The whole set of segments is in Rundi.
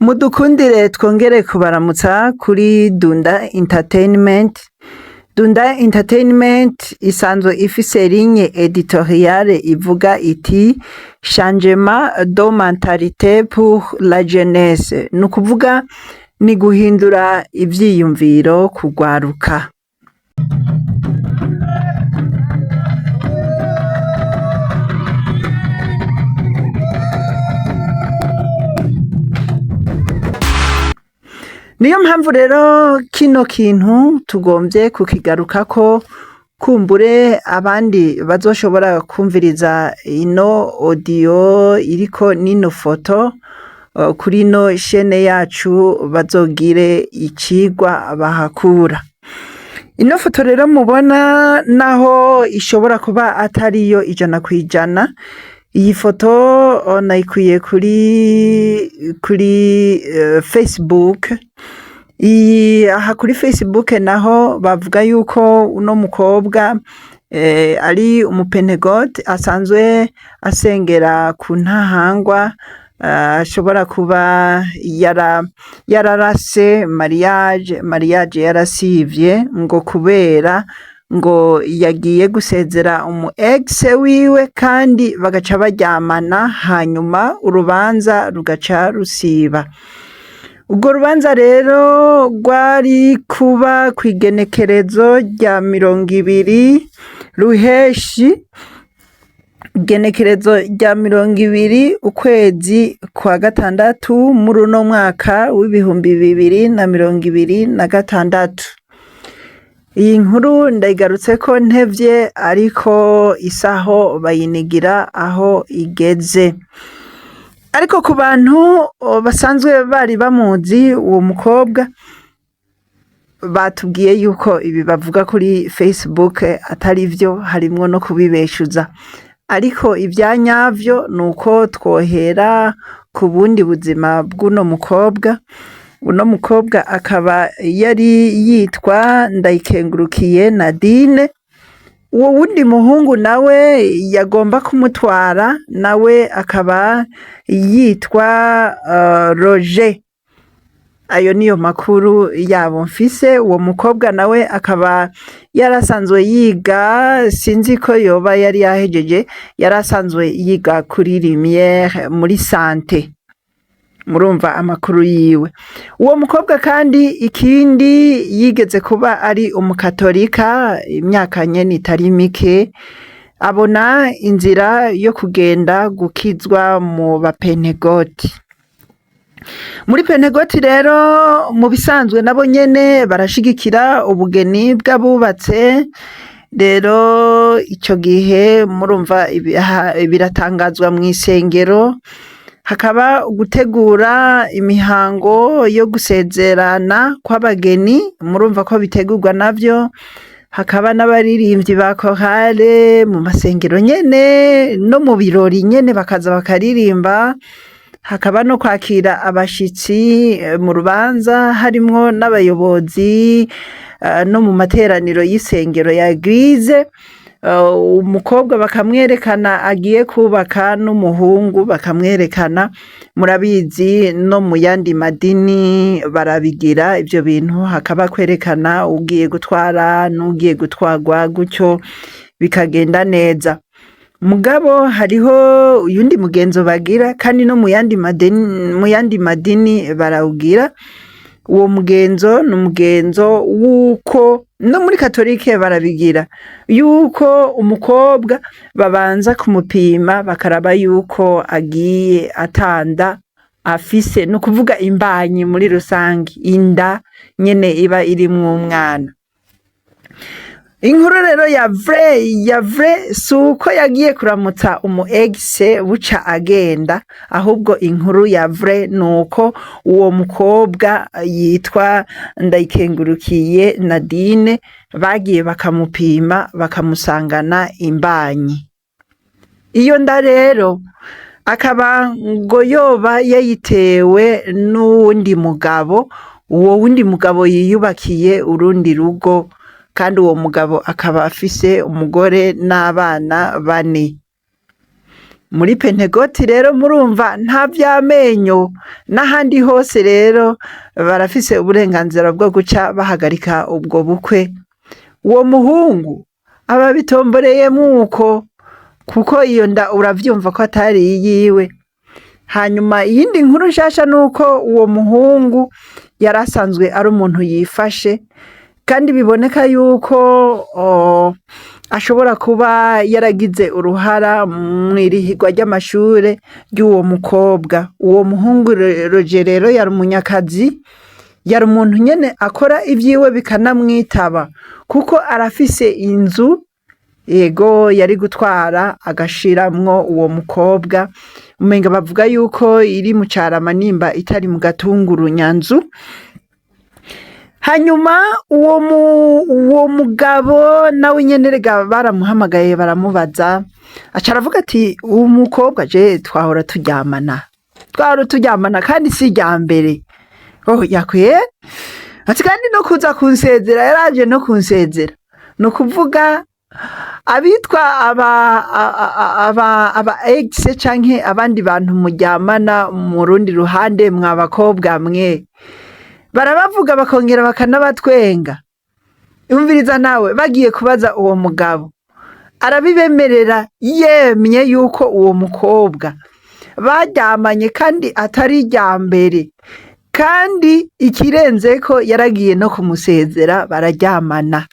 Mudukundire twongere kubaramutsa kuri Dunda Entertainment. Dunda Entertainment isanzwe ifise ligne editoriale ivuga iti changement de mentalité pour la jeunesse, ni ukuvuga ni guhindura ivyiyumviro ku rwaruka. Niyo mpamvu rero kino kintu tugomvye kukigarukako, kumbure abandi bazoshobora kwumviriza ino audio iriko n'ino foto kuri ino shene yacu bazogire icigwa bahakura. Ino foto rero mubona naho ishobora kuba atariyo 100%, iyi foto nayikuye kuri Facebook. Iyi aha kuri Facebook naho bavuga yuko uno mukobwa ari umupentegote asanzwe asengera ku Ntahangwa, ashobora kuba yararase mariage yarasivye ngo kubera ngo yagiye gusezera umu ex wiwe kandi bagaca baryamana, hanyuma urubanza rugaca rusiba. Urwo rubanza rero rwari kuba kw'igenekerezo rya 20 Ruheshi, igenekerezo rya 20 ukwezi kwa gatandatu muri uno mwaka w'2026. Iyi nkuru ndayigarutseko ntevye ariko isaho bayinigira aho igeze. Ariko ku bantu basanzwe bari bamuzi uwo mukobwa, batubwiye yuko ibi bavuga kuri Facebook atari vyo, harimwo no kubibeshuza. Ariko ivya nyavyo nuko twohera ku bundi buzima bw'uno mukobwa. Uno mukobwa akaba yari yitwa Ndayikengurukiye Nadine. Uwo wundi muhungu nawe yagomba kumutwara nawe akaba yitwa Roger. Ayo niyo makuru yabo mfise. Uwo mukobwa nawe akaba yarasanzwe yiga, sinzi ko yoba yari yahejeje, yarasanzwe yiga kuri Lumière muri santé. Murumva amakuru yiwe. Uwo mukobwa kandi ikindi yigeze kuba ari umukatolika imyaka nyene itari mike, abona inzira yo kugenda gukizwa mu bapentegoti. Muri pentegoti rero mu bisanzwe nabo nyene barashigikira ubugeni bw'abubatse, rero ico gihe murumva biratangazwa mw'isengero, hakaba gutegura imihango yo gusezerana kw'abageni, murumva ko bitegurwa navyo, hakaba n'abaririmvyi ba korale mu masengero nyene no mu birori nyene bakaza bakaririmba, hakaba no kwakira abashitsi mu rubanza harimwo n'abayobozi no mu materaniro y'isengero ya eglise, umukobwa bakamwerekana agiye kubaka n'umuhungu bakamwerekana, murabizi no mu yandi madini barabigira ivyo bintu, hakaba kwerekana uwugiye gutwara n'uwugiye gutwarwa gutyo bikagenda neza. Mugabo hariho uyundi mugenzo bagira kandi no mu yandi madini barawugira, uwo mugenzo ni umugenzo wuko no muri katolike barabigira, yuko umukobwa babanza kumupima bakaraba yuko agiye atanda afise, ni ukuvuga imbanyi muri rusangi, inda nyene iba irimwo umwana. Inkuru rero ya vrai si uko yagiye kuramutsa umu ex buca agenda, ahubwo inkuru ya vrai ni uko uwo mukobwa yitwa Ndayikengurukiye Nadine bagiye bakamupima bakamusangana imbanyi. Iyo nda rero akaba ngo yoba yayitewe n'uwundi mugabo, uwo wundi mugabo yiyubakiye urundi rugo, kandi uwo mugabo akaba afise umugore n'abana bane. Muri Pentegoti rero murumva nta vy'amenyo, n'ahandi hose rero barafise uburenganzira bwo guca bahagarika ubwo bukwe. Uwo muhungu aba abitomboreyemwo uko, kuko iyo nda uravyumva ko atari iyiwe. Hanyuma iyindi nkuru nshasha nuko uwo muhungu yari asanzwe ari umuntu yifashe, kandi biboneka yuko ashobora kuba yaragize uruhara mw'irihirwa ry'amashure ry'uwo mukobwa. Uwo muhungu Roger rero yari umunyakazi, yari umuntu nyene akora ivyiwe bikanamwitaba, kuko arafise inzu, yego, yari gutwara agashiramwo uwo mukobwa. Umenga bavuga yuko iri mu Carama, nimba itari mu Gatunguru Nyanzu. Hanyuma uwo mugabo nawe nyene erega baramuhamagaye, baramubaza, aca aravuga ati: "Uwo mukobwa je twahora turyamana, twahora turyamana, kandi si irya mbere." Oh yakwiye ati: "Kandi no kuza kunsezera yaraje no kunsezera." Ni ukuvuga abitwa aba ex canke abandi bantu muryamana mu rundi ruhande, mwa bakobwa mwe, barabavuga bakongera bakanabatwenga. Umviriza nawe, bagiye kubaza uwo mugabo, arabibemerera yemye yuko uwo mukobwa baryamanye, kandi atari irya mbere, kandi ikirenzeko yaragiye no kumusezera bararyamana.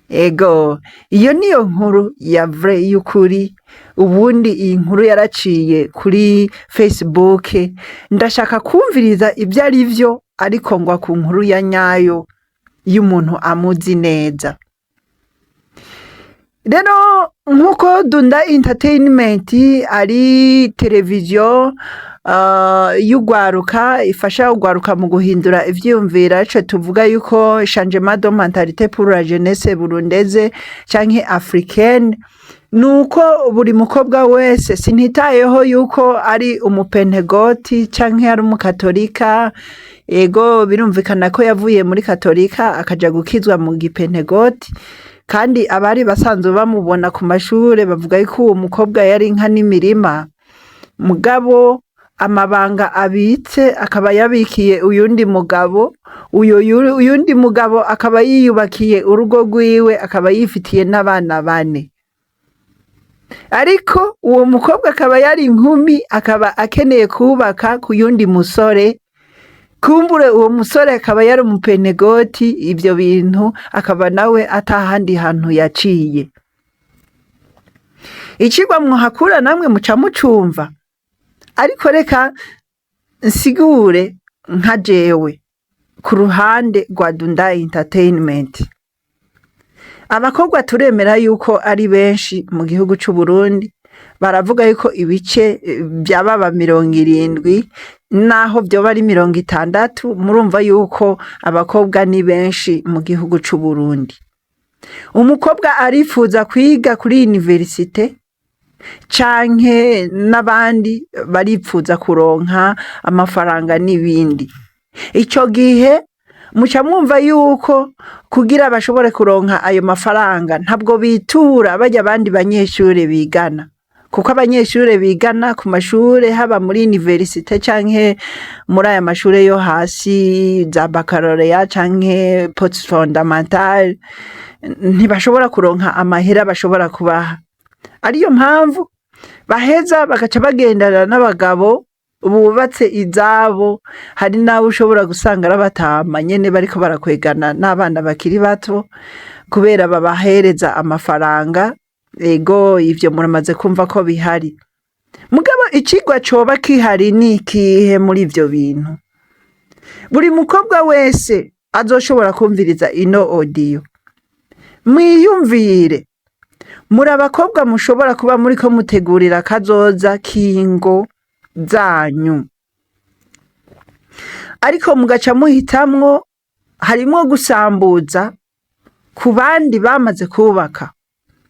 Ego, iyo niyo nkuru ya vrai, y'ukuri. Ubundi iyi nkuru yaraciye kuri Facebook. Ndashaka kumviriza ibyo ari vyo, ariko ngwa ku nkuru ya nyayo y'umuntu amuzi neza. Rero nk'uko Dunda Entertainment ari televiziyo y'ugwaruka, ifasha ugwaruka mu guhindura ivyiyumviro, ico tuvuga yuko changement de mentalité pour la jeunesse burundaise canke africaine, nuko buri mukobwa wese, sinitayeho yuko ari umupentegoti canke ari umukatolika, ego birumvikana ko yavuye muri katolika akaja gukizwa mu gipentegoti, kandi abari basanzwe bamubona ku mashure bavuga yuko uwo mukobwa yari inka n'imirima, mugabo amabanga abitse akaba yabikiye uyundi mugabo. Uyo uyundi mugabo akaba yiyubakiye urugo rwiwe, akaba yifitiye n'abana bane, ariko uwo mukobwa akaba yari inkumi, akaba akeneye kubaka ku yundi musore. Kumbure uwo musore akaba yari umupenegoti. Ivyo bintu akaba nawe atahandi hantu yaciye. Icigwa mwohakura namwe muca mucumva, ariko reka nsigure nka jewe ku ruhande rwa Dunda Entertainment. Abakobwa turemera yuko ari benshi mu gihugu c'Uburundi. Baravuga yuko ibice vyababa 70, naho vyoba ari 60. Murumva yuko abakobwa ni benshi mu gihugu c'Uburundi. Umukobwa arifuza kwiga kuri université, canke n'abandi baripfuza kuronka amafaranga n'ibindi. Ico gihe muca mwumva yuko kugira bashobore kuronka ayo mafaranga, ntabwo bitura barya abandi banyeshure bigana, kuko abanyeshure bigana ku mashure, haba muri université canke muri aya mashure yo hasi za baccalauréat canke post fondamental, ntibashobora kuronka amahera bashobora kubaha. Ariyo mpamvu baheza bagaca bagendana n'abagabo bubatse izabo. Hari n'abo ushobora gusanga ari abatama nyene bariko barakwegana n'abana bakiri bato kubera babahereza amafaranga. Ego, ivyo muramaze kumva ko bihari. Mugabo icigwa coba kihari ni ikihe muri ivyo bintu? Buri mukobwa wese azoshobora kumviriza ino audio, mwiyumvire. Muri abakobwa mushobora kuba muriko mutegurira kazoza k'ingo zanyu, ariko mugaca muhitamwo harimwo gusambuza ku bandi bamaze kubaka,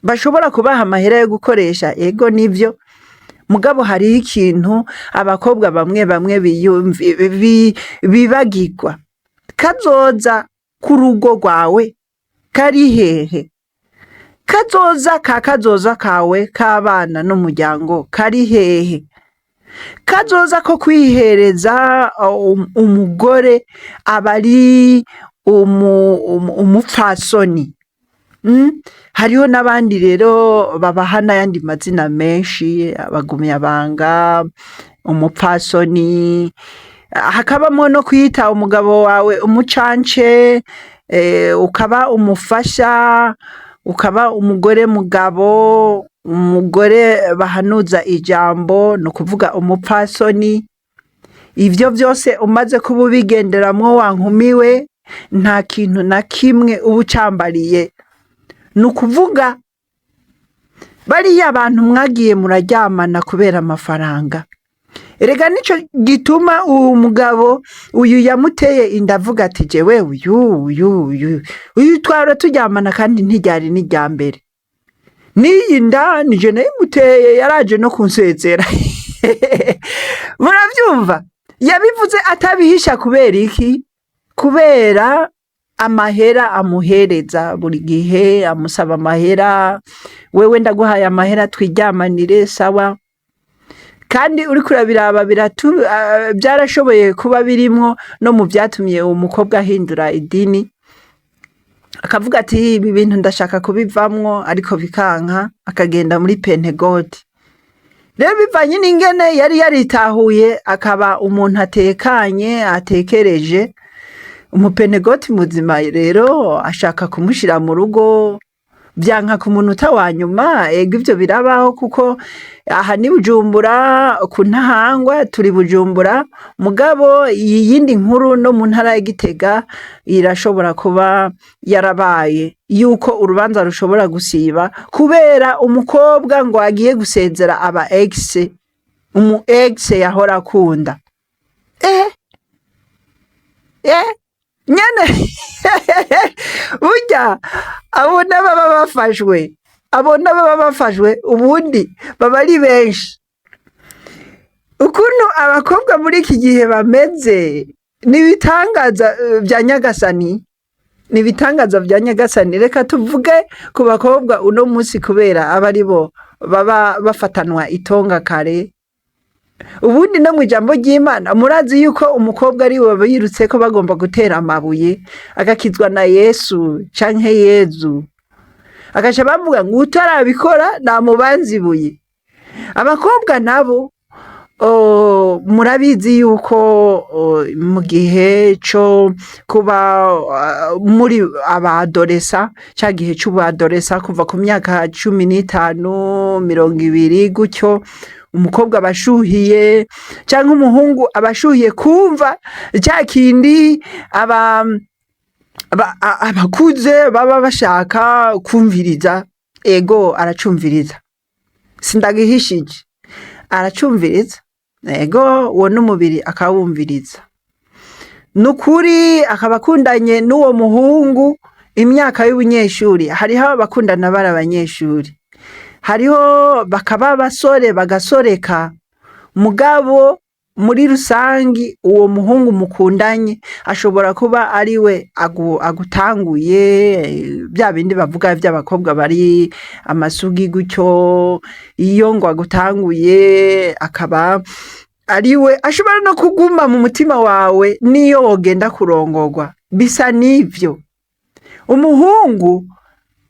bashobora kubaha amahera yo gukoresha. Ego nivyo, mugabo hariho ikintu abakobwa bamwe bamwe bibagirwa: kazoza k'urugo rwawe kari hehe? Kazoza ka kazoza kawe k'abana n'umuryango kari hehe? Kazoza ko kwihereza umugore aba ari umupfasoni. Hariho n'abandi rero babaha n'ayandi mazina menshi, abagumyabanga, umupfasoni, hakabamwo no kwita umugabo wawe umucance, ukaba umufasha, ukaba umugore mugabo, umugore bahanuza ijambo, ni ukuvuga umupfasoni. Ivyo vyose umaze kuba ubigenderamwo wa nkumi we, nta kintu na kimwe uba ucambariye. Ni ukuvuga bariya bantu mwagiye muraryamana kubera amafaranga. Erega nico gituma uwu mugabo uyu yamuteye inda avuga ati jewe uyu uyu uyu uyu twahora turyamana kandi ntiryari n'irya mbere. N'iyi nda nije nayimuteye, yaraje no kunsezera. Muravyumva? Yabivuze atabihisha kubera iki? Kubera amahera amuhereza buri gihe, amusaba amahera, wewe ndaguhaye amahera twiryamanire, sawa. Kandi uriko urabiraba vyarashoboye kuba birimwo no mu vyatumye uwo mukobwa ahindura idini, akavuga ati ibi bintu ndashaka kubivamwo, ariko bikanka, akagenda muri Pentegote. Rero bivanye n'ingene yari yaritahuye, akaba umuntu atekanye, atekereje, umupentegoti muzima rero ashaka kumushira mu rugo, vyanka ku munota wa nyuma. Ego, ivyo birabaho, kuko aha ni Bujumbura ku Ntahangwa, turi Bujumbura, mugabo iyi yindi nkuru no mu ntara ya Gitega irashobora kuba yarabaye, yuko urubanza rushobora gusiba kubera umukobwa ngo agiye gusezera aba ex, umu ex yahora akunda. Nyene burya abo n'ababa bafashwe, abo n'ababa bafashwe, ubundi baba ari benshi. Ukuntu abakobwa muri iki gihe bameze ni ibitangaza vya Nyagasani, ni ibitangaza vya Nyagasani. Reka tuvuge ku bakobwa uno musi, kubera aba aribo baba bafatanwa itonga kare. Ubundi no mw'ijambo ry'Imana murazi yuko umukobwa ari we birutseko bagomba gutera amabuye, agakizwa na Yesu canke Yezu, agaca bavuga ngo utarabikora namubanza ibuye. Abakobwa nabo murabizi yuko mu gihe co kuba muri abadolescents, ca gihe c'ubadolescent kuva ku myaka 15, 20 gutyo, umukobwa aba ashuhiye canke umuhungu aba ashuhiye kumva ca kindi abakuze baba bashaka kumviriza. Ego, aracumviriza, sindagihishije, aracumviriza. Ego, uwo n'umubiri akawumviriza. Nukuri akaba akundanye n'uwo muhungu imyaka y'ubunyeshuri. Hariho abakundana bari abanyeshuri, hariho bakaba abasore bagasoreka, mugabo muri rusangi uwo muhungu mukundanye ashobora kuba ariwe agutanguye bya bindi bavuga vy'abakobwa bari amasugi gutyo. Iyo ngo agutanguye akaba ariwe ashobora no kuguma mu mutima wawe niyo wogenda kurongorwa. Bisa n'ivyo, umuhungu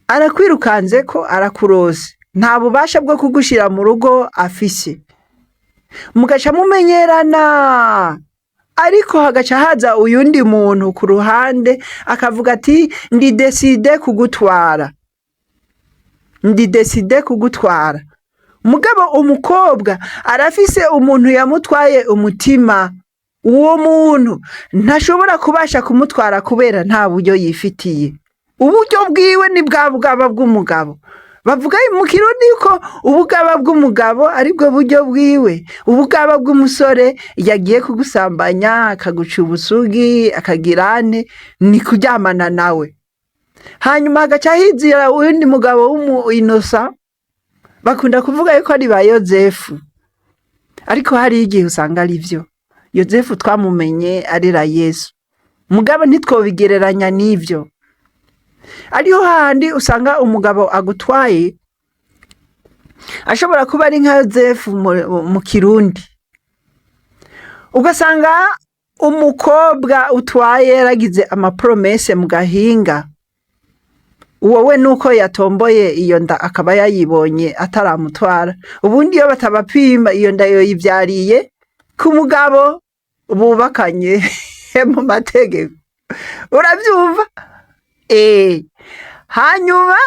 arakwirukanze ko arakurose, nta bubasha bwo kugushira mu rugo afise, mugaca mumenyerana, ariko hagaca haza uyundi muntu ku ruhande akavuga ati ndi décidé kugutwara, ndi décidé kugutwara. Mugabo umukobwa arafise umuntu yamutwaye umutima, uwo muntu ntashobora kubasha kumutwara kubera nta buryo yifitiye. Uburyo bwiwe ni bwa bugaba bw'umugabo. Bavuga mu Kirundi ko ubugaba bw'umugabo aribwo buryo bwiwe. Ubugaba bw'umusore yagiye kugusambanya, akaguca ubusugi, akagira ane, ni kuryamana nawe. Hanyuma hagaca hizira uwundi mugabo w'umu innocent, bakunda kuvuga yuko ari ba Yozefu, ariko hariho igihe usanga ari vyo. Yozefu twamumenye arera Yesu, mugabo ntitwobigereranya n'ivyo. Ariho hahandi usanga umugabo agutwaye ashobora kuba ari nka Yozefu mu Kirundi, ugasanga umukobwa utwaye yaragize ama promesses mu gahinga. Wowe nuko yatomboye iyo nda akaba yayibonye ataramutwara. Ubundi iyo batabapima, iyo nda yoyivyariye ku mugabo bubakanye mu mategeko, uravyumva? Hanyuma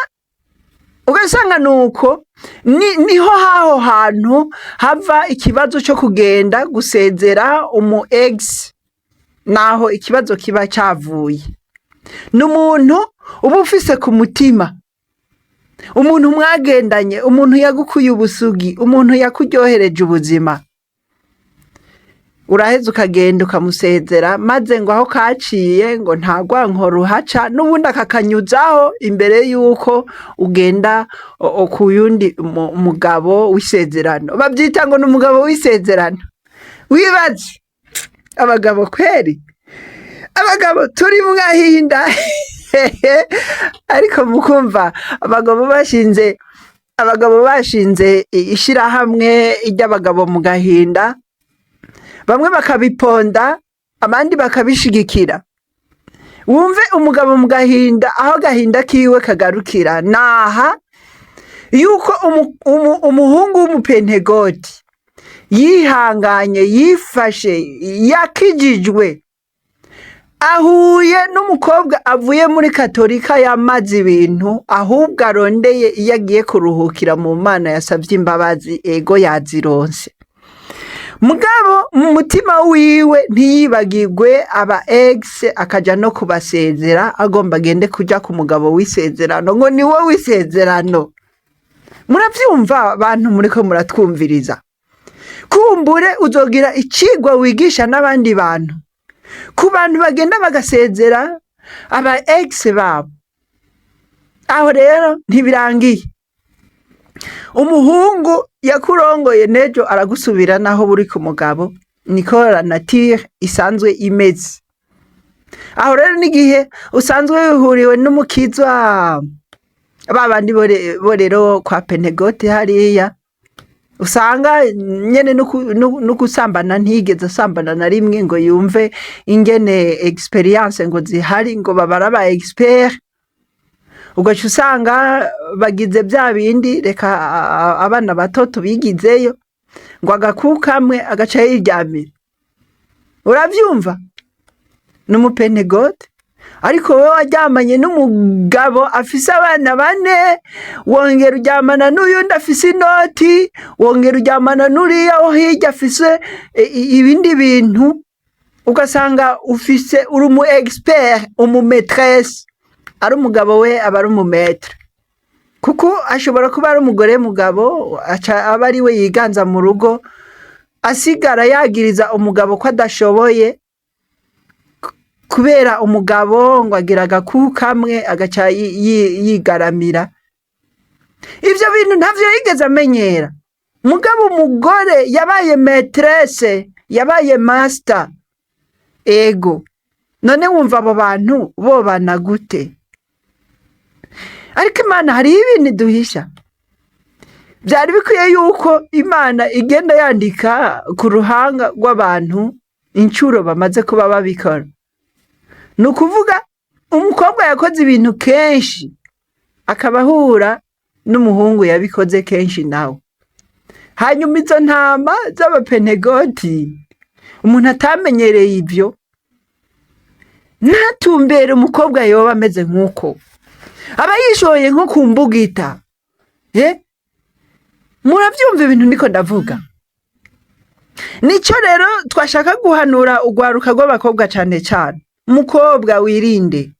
ugasanga nuko niho haho hantu hava ikibazo co kugenda gusezera umu ex. Naho ikibazo kiba cavuye, ni umuntu uba ufise ku mutima, umuntu mwagendanye, umuntu yagukuye ubusugi, umuntu yakuryohereje ubuzima. Uraheza ukagenda ukamusezera, maze ngo aho kaciye ngo nta rwanko ruhaca, n'ubundi akakanyuzaho imbere y'uko ugenda ku yundi mugabo w'isezerano. Bavyita ngo ni umugabo w'isezerano. Wibaze abagabo kweri, abagabo turi mu gahinda, ariko mukumva abagabo bashinze ishirahamwe ry'abagabo mu gahinda, bamwe bakabiponda, abandi bakabishigikira. Wumve umugabo mu gahinda, aho agahinda kiwe kagarukira naha yuko umuhungu w'umupentegoti yihanganye, yifashe, yakijijwe, ahuye n'umukobwa avuye muri katolika yamaze ibintu, ahubwo arondeye iyo agiye kuruhukira mu Mana, yasavye imbabazi, ego yazironse, mugabo mu mutima wiwe ntiyibagirwe aba ex, akaja no kubasezera, agomba agende kuja ku mugabo w'isezerano, ngo ni we w'isezerano. Muravyumva bantu muriko muratwumviriza? Kumbure uzogira icigwa wigisha n'abandi bantu, ku bantu bagenda bagasezera aba ex babo. Aho rero ntibirangiye. Umuhungu yakurongoye nejo aragusubira naho buri ku mugabo, niko la nature isanzwe imeze. Aho rero n'igihe usanzwe wihuriwe n'umukizwa, ba bandi bo rero kwa Pentegote hariya, usanga nyene no gusambana ntiyigeze asambana na rimwe ngo yumve ingene expérience ngo zihari, ngo babara aba expert. Ugaca usanga bagize vya bindi, reka abana bato tubigizeyo, ngo agaku kamwe agaca yiryamira, uravyumva? Ni umupentegote, ariko wowe waryamanye n'umugabo afise abana bane, wongera uryamana n'uyundi afise inoti, wongera uryamana n'uriya wo hirya afise ibindi bintu, ugasanga ufise uri umu expert, umu maîtresse. Ari umugabo we aba ari umu maître, kuko ashobora kuba ari umugore mugabo, aca aba ari we yiganza mu rugo, asigara yagiriza umugabo ko adashoboye, kubera umugabo ngo agira agaku kamwe agaca yigaramira. Ivyo bintu ntavyo yigeze amenyera. Mugabo umugore yabaye maîtresse, yabaye master. Ego, none wumva abo bantu bobana gute? Ariko Imana hariho ibintu iduhisha. Byari bikwiye yuko Imana igenda yandika ku ruhanga rw'abantu incuro bamaze kuba babikora. Ni ukuvuga umukobwa yakoze ibintu kenshi akaba ahura n'umuhungu yabikoze kenshi nawe. Hanyuma izo ntama z'abapentegoti, umuntu atamenyereye ivyo ntatumbere umukobwa yoba ameze nk'uko, aba yishoye nko ku mbugita. Muravyumva ibintu ndiko ndavuga? Nico rero twashaka guhanura urwaruka rw'abakobwa cane cane. Mukobwa wirinde,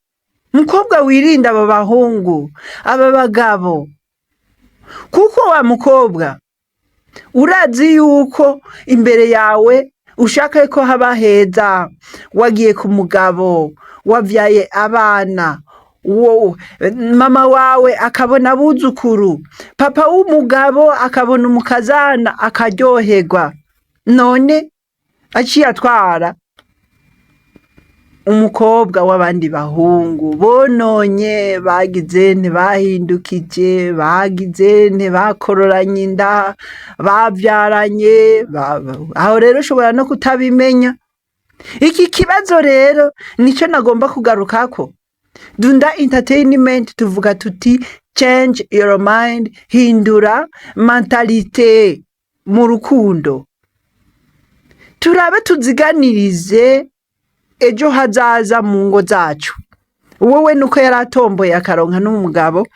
mukobwa wirinde abo bahungu, aba bagabo, kuko wa mukobwa urazi yuko imbere yawe ushaka ko haba heza, wagiye ku mugabo, wavyaye abana, mama wawe akabona abuzukuru, papa w'umugabo akabona umukazana akaryoherwa. None aciye atwara. Umukobwa w'abandi bahungu bononye, bagize ntibahindukije, bagize ntibakororanye inda, bavyaranye, aho rero ushobora no kutabimenya. Iki kibazo rero nico nagomba kugarukako. Dunda Entertainment tuvuga tuti: "Change your mind", hindura mentalité mu rukundo. Turabe tuziganirize ejo hazaza mu ngo zacu. Wowe nuko yari atomboye akaronka n'umugabo,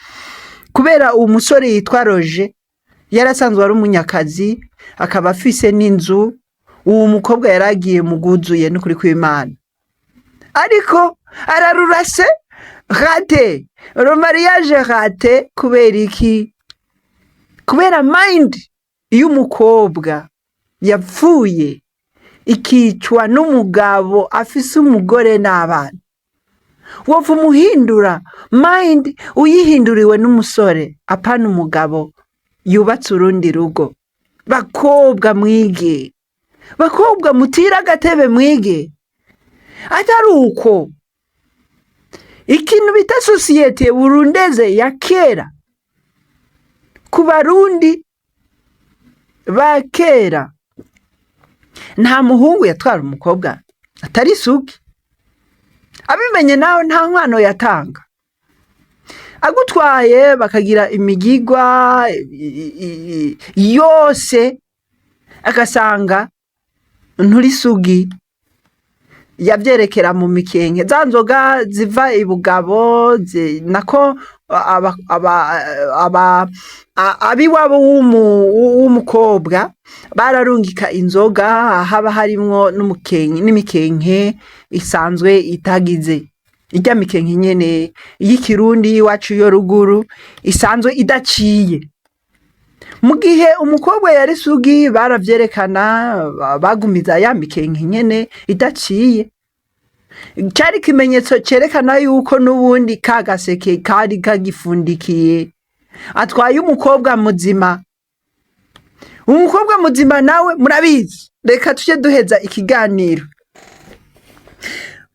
kubera uwo musore yitwa Roger yarasanzwe ari umunyakazi, akaba afise n'inzu. Uwo mukobwa yaragiye mu bwuzuye n'ukuri kw'Imana, ariko ararurase raté le mariage, raté. Kubera iki? Kubera mind y'umukobwa yapfuye, ikicwa n'umugabo afise umugore n'abana. Wova umuhindura mind, uyihinduriwe n'umusore, apana umugabo yubatse urundi rugo. Bakobwa mwige, bakobwa mutire agatebe mwige. Atari uko, ikintu bita société burundaise ya kera, ku Barundi ba kera nta muhungu yatwara umukobwa atari isugi. Abimenye nawe nta nkwano yatanga, agutwaye bakagira imigigwa yose, agasanga nturi sugi, yavyerekera mu mikenke, za nzoga ziva ibugabo nako abiwabo w'umukobwa bararungika inzoga, haba harimwo n'umukenke n'imikenke isanzwe itagize irya mikenke nyene y'ikirundi y'iwacu yo ruguru, isanzwe idaciye. Mu gihe umukobwa yari sugi, baravyerekana, bagumiza ya mikenke nyene idaciye. Cari ikimenyetso cerekana yuko n'ubundi ka gaseke kari kagifundikiye, atwaye umukobwa muzima. Umukobwa muzima nawe murabizi. Reka tuje duheza ikiganiro.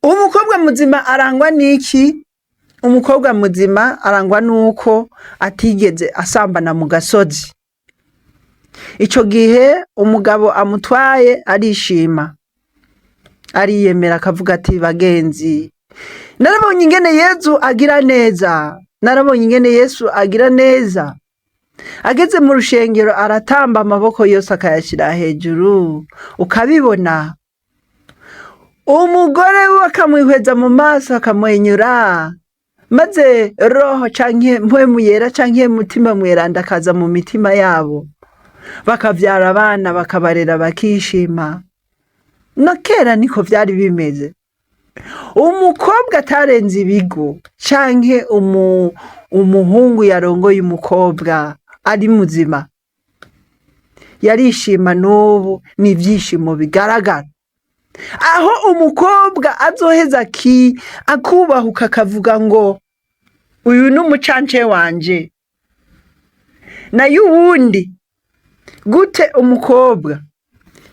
Umukobwa muzima arangwa n'iki? Umukobwa muzima arangwa n'uko atigeze asambana mu gasozi. Ico gihe umugabo amutwaye arishima, ariyemera, akavuga ati: "Bagenzi, narabonye ingene Yezu agira neza, narabonye ingene Yesu agira neza." Ageze mu rushengero aratamba, amaboko yose akayashira hejuru, ukabibona. Umugore we akamwihweza mu maso, akamwenyura, maze roho canke Mpwemu Yera canke Mutima Mweranda akaza mu mitima yabo, bakavyara abana, bakabarera, bakishima. Na kera niko vyari bimeze. Umukobwa atarenze ibigo canke umuhungu yarongoye umukobwa ari muzima yarishima. N'ubu ni ivyishimo bigaragara, aho umukobwa azoheza akubahuka akavuga ngo: "Uyu ni umucance wanje." Nayo uwundi gute, umukobwa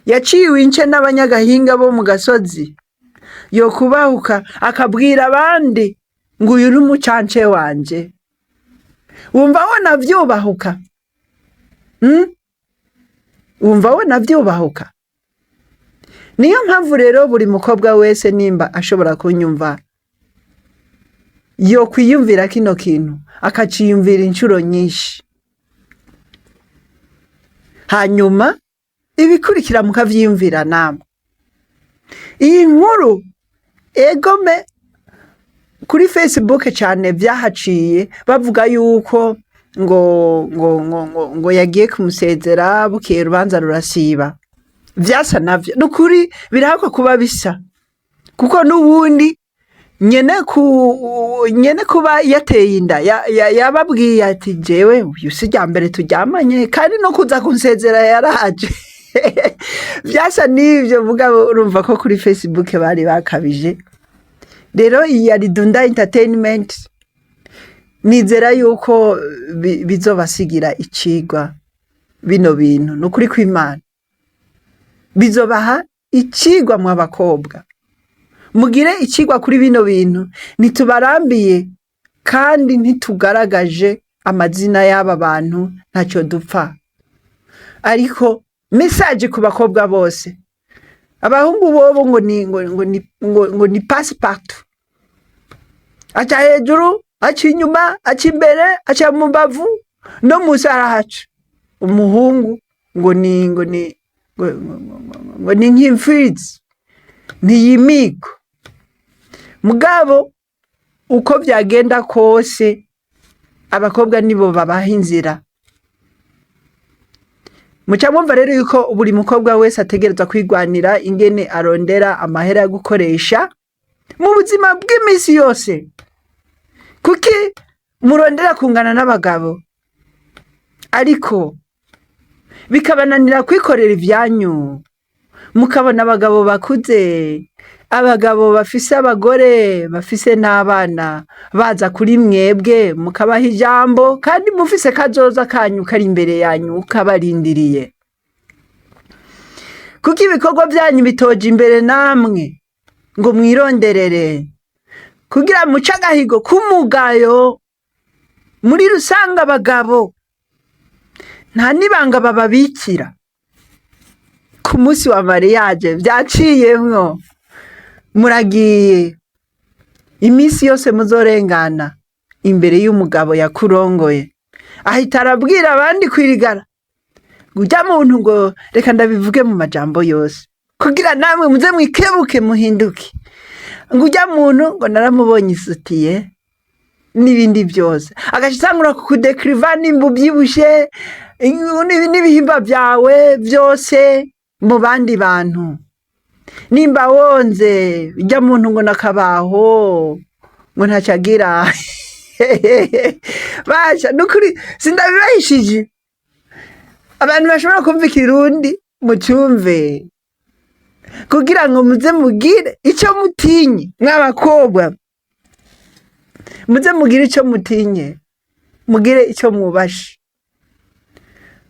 yaciwe ince n'abanyagahinga bo mu gasozi yokubahuka akabwira abandi ngo: "Uyu ni umucance wanje"? Wumva wona vyubahuka? Wumva wona vyubahuka? Niyo mpamvu rero buri mukobwa wese, nimba ashobora kunyumva, yokwiyumvira kino kintu, akaciyumvira inshuro nyinshi, hanyuma ibikurikira mukavyiyumvira namwe. Iyi nkuru egome kuri Facebook cane vyahaciye bavuga yuko ngo yagiye kumusezera, bukeye urubanza rurasiba. Vyasa navyo nukuri, birahakwa kuba bisa, kuko n'ubundi nyene kuba yateye inda yababwiye ati: "Jewe uyu si irya mbere turyamanye, kandi no kuza kunsezera yaraje." Vyasa n'ivyo, mugabo urumva ko kuri Facebook bari bakabije. Rero iyi yari Dunda Entertainment. Nizera yuko bizobasigira icigwa bino bintu. Ni ukuri kw'Imana, bizobaha icigwa mwa bakobwa. Mugire icigwa kuri bino bintu. Ntitubarambiye kandi ntitugaragaje amazina y'aba bantu, ntacyo dupfa. Ariko message ku bakobwa bose, abahungu bobo ngo ni passe partout, aca hejuru, aca inyuma, aca imbere, aca mu mbavu, no musi arahaca. Umuhungu ngo ni nk'imfizi ntiyimigwa. Mugabo uko vyagenda kose, abakobwa nibo babaha inzira. Muca mwumva rero yuko buri mukobwa wese ategerezwa kwigwanira ingene arondera amahera yo gukoresha mu buzima bw'imisi yose. Kuki murondera kungana n'abagabo ariko bikabananira kwikorera ivyanyu? Mukabona abagabo bakuze, abagabo bafise abagore, bafise n'abana, baza kuri mwebwe mukabaha ijambo kandi mufise kazoza kanyu kari imbere yanyu kabarindiriye. Kuko ibikorwa vyanyu bitoja imbere namwe ngo mwironderere kugira muce agahigo k'umugayo muri rusange? Abagabo nta n'ibanga bababikira ku munsi wa mariage, vyaciyemwo, muragiye. Iminsi yose muzorengana imbere y'umugabo yakurongoye, ahita arabwira abandi kwirigara ngo urya muntu, ngo reka ndabivuge mu majambo yose kugira namwe muze mwikebuke muhinduke, ngo urya muntu ngo naramubonye isutiye n'ibindi byose, agaca atangura kukudekiriva nimba ubyibushe n'ibihimba byawe byose mu bandi bantu, nimba wonze, urya muntu ngo nakabaho, ngo ntacyo agira. Basha, nukuri sindabibahishije. Abantu bashobora kumva Ikirundi mucumve kugira ngo muze mugire icyo mutinye. Mw'abakobwa, muze mugire icyo mutinye, mugire icyo mwubashe,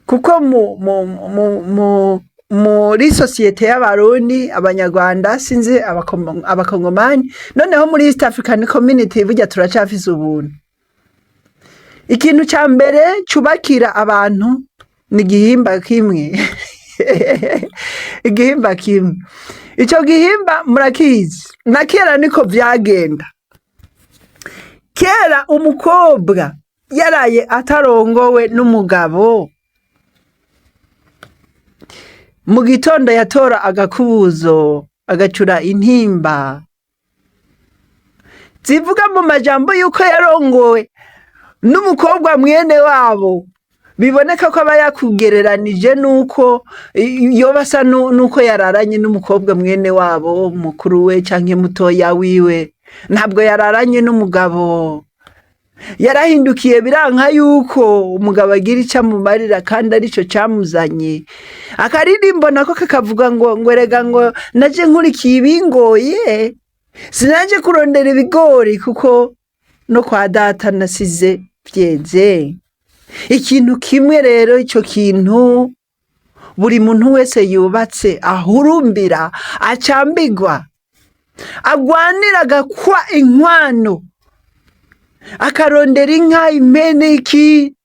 kuko mu muri sosiyete y'Abarundi, Abanyarwanda, sinzi Abakongomani, noneho muri East African Community, burya turacafise ubuntu. Ikintu ca mbere cubakira abantu ni igihimba kimwe, igihimba kimwe. Ico gihimba murakizi, na kera niko vyagenda. Kera umukobwa yaraye atarongowe n'umugabo, mu gitondo yatora agakubuzo, agacura intimba zivuga mu majambo yuko yarongowe n'umukobwa mwene wabo. Biboneka ko aba yakugereranije nuko yoba asa nuko yararanye n'umukobwa mwene wabo, mukuru we canke mutoya wiwe. Ntabwo yararanye n'umugabo. Yarahindukiye biranka yuko umugabo agira ico amumarira kandi arico camuzanye. Akaririmbo nako kakavuga ngo erega ngo naje nkurikiye ibingoye, sinaje kurondera ibigori kuko no kwa data nasize vyeze. Ikintu kimwe rero, ico kintu buri muntu wese yubatse ahurumbira, acambigwa, agwanira, agakwa inkwano, akarondera inka, impene, iki,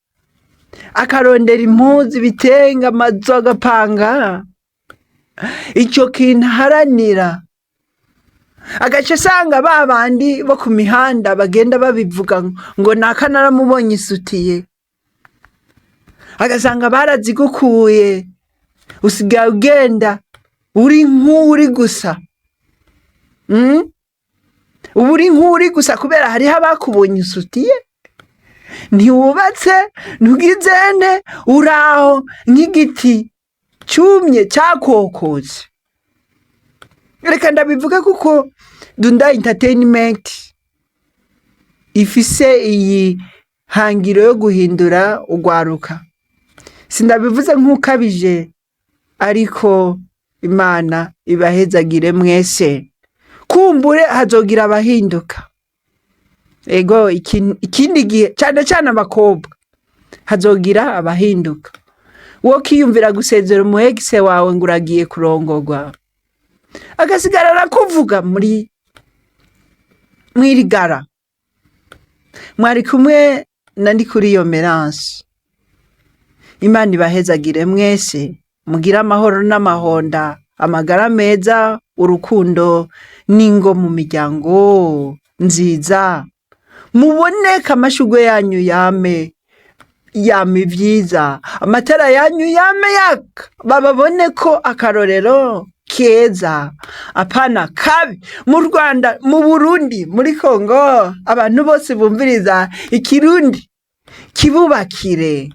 akarondera impuzu, ibitenge, amazu, agapanga, ico kintu aharanira, agaca asanga ba bandi bo ku mihanda bagenda babivuga ngo naka naramubonye isutiye, agasanga barazigukuye, usigaye ugenda uri nk'uri gusa. Uba uri nk'uri gusa kubera hariho abakubonye isutiye. Ntiwubatse, ntugizene, uraho nk'igiti cumye cakokotse. Reka ndabivuge kuko Dunda Entertainment ifise iyi hangiro yo guhindura urwaruka. Sindabivuze nk'ukabije, ariko Imana ibahezagire mwese. Kumbure hazogira abahinduka. Ego, ikindi gihe, cane cane abakobwa, hazogira abahinduka. Wo kiyumvira gusezera umu ex wawe ngo uragiye kurongorwa, agasigara arakuvuga muri Mwirigara mwari kumwe na Ndikuriyo Merance. Imana ibahezagire mwese, mugire amahoro n'amahonda, amagara meza, urukundo n'ingo mu miryango nziza. Muboneke, amashurwe yanyu yame yama ivyiza, amatara yanyu yame yaka, bababone ko akarorero keza, apana kabi. Mu Rwanda, mu Burundi, muri Kongo, abantu bose bumviriza ikirundi kibubakire.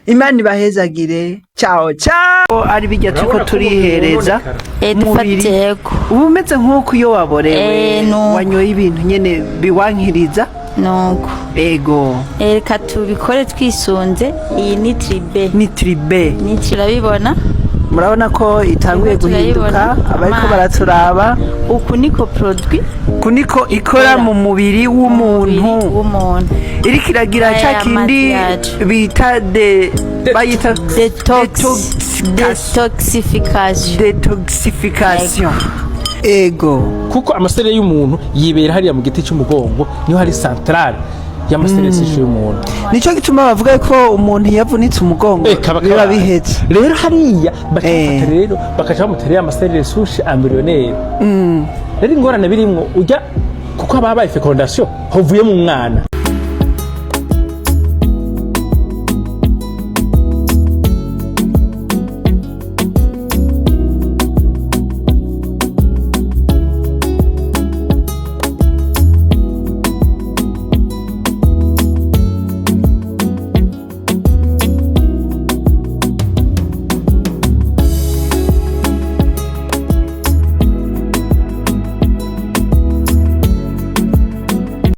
Imana ibahezagire. Ciao ciao. Ari bijya turiko Urabona ko umubiri turihereza. wononekara. Umubiri Dufate yego. Uba umeze nk'uko iyo waborewe, Nuko. wanyoye ibintu nyene biwankiriza. Nuko. Ego. Reka tubikore twisunze iyi ni tribe. Ni tribe. Ni turabibona. Murabona ko itanguye Turiko guhinduka. turayibona. Abariko Amazi. baraturaba. Uku niko produit Ku niko ikora mu mubiri w'umuntu. W'umuntu. Iriko iragira Aya ca kindi mazi yacu. bita de bayita Detox. Detoxification. Detoxification, ego. Kuko ama cellules y'umuntu yibera hariya mu giti cy'umugongo, niho hari centrale y'ama cellules y'umuntu. Nico gituma bavuga ko umuntu iyo avunitse umugongo Kaba biba kabaye. biheze. Rero hariya bacafata, rero bakaca bamuterera ama cellules souches embryonnaires. Rero ingorane birimwo ujya kuko haba habaye fécondation, hovuye mu mwana.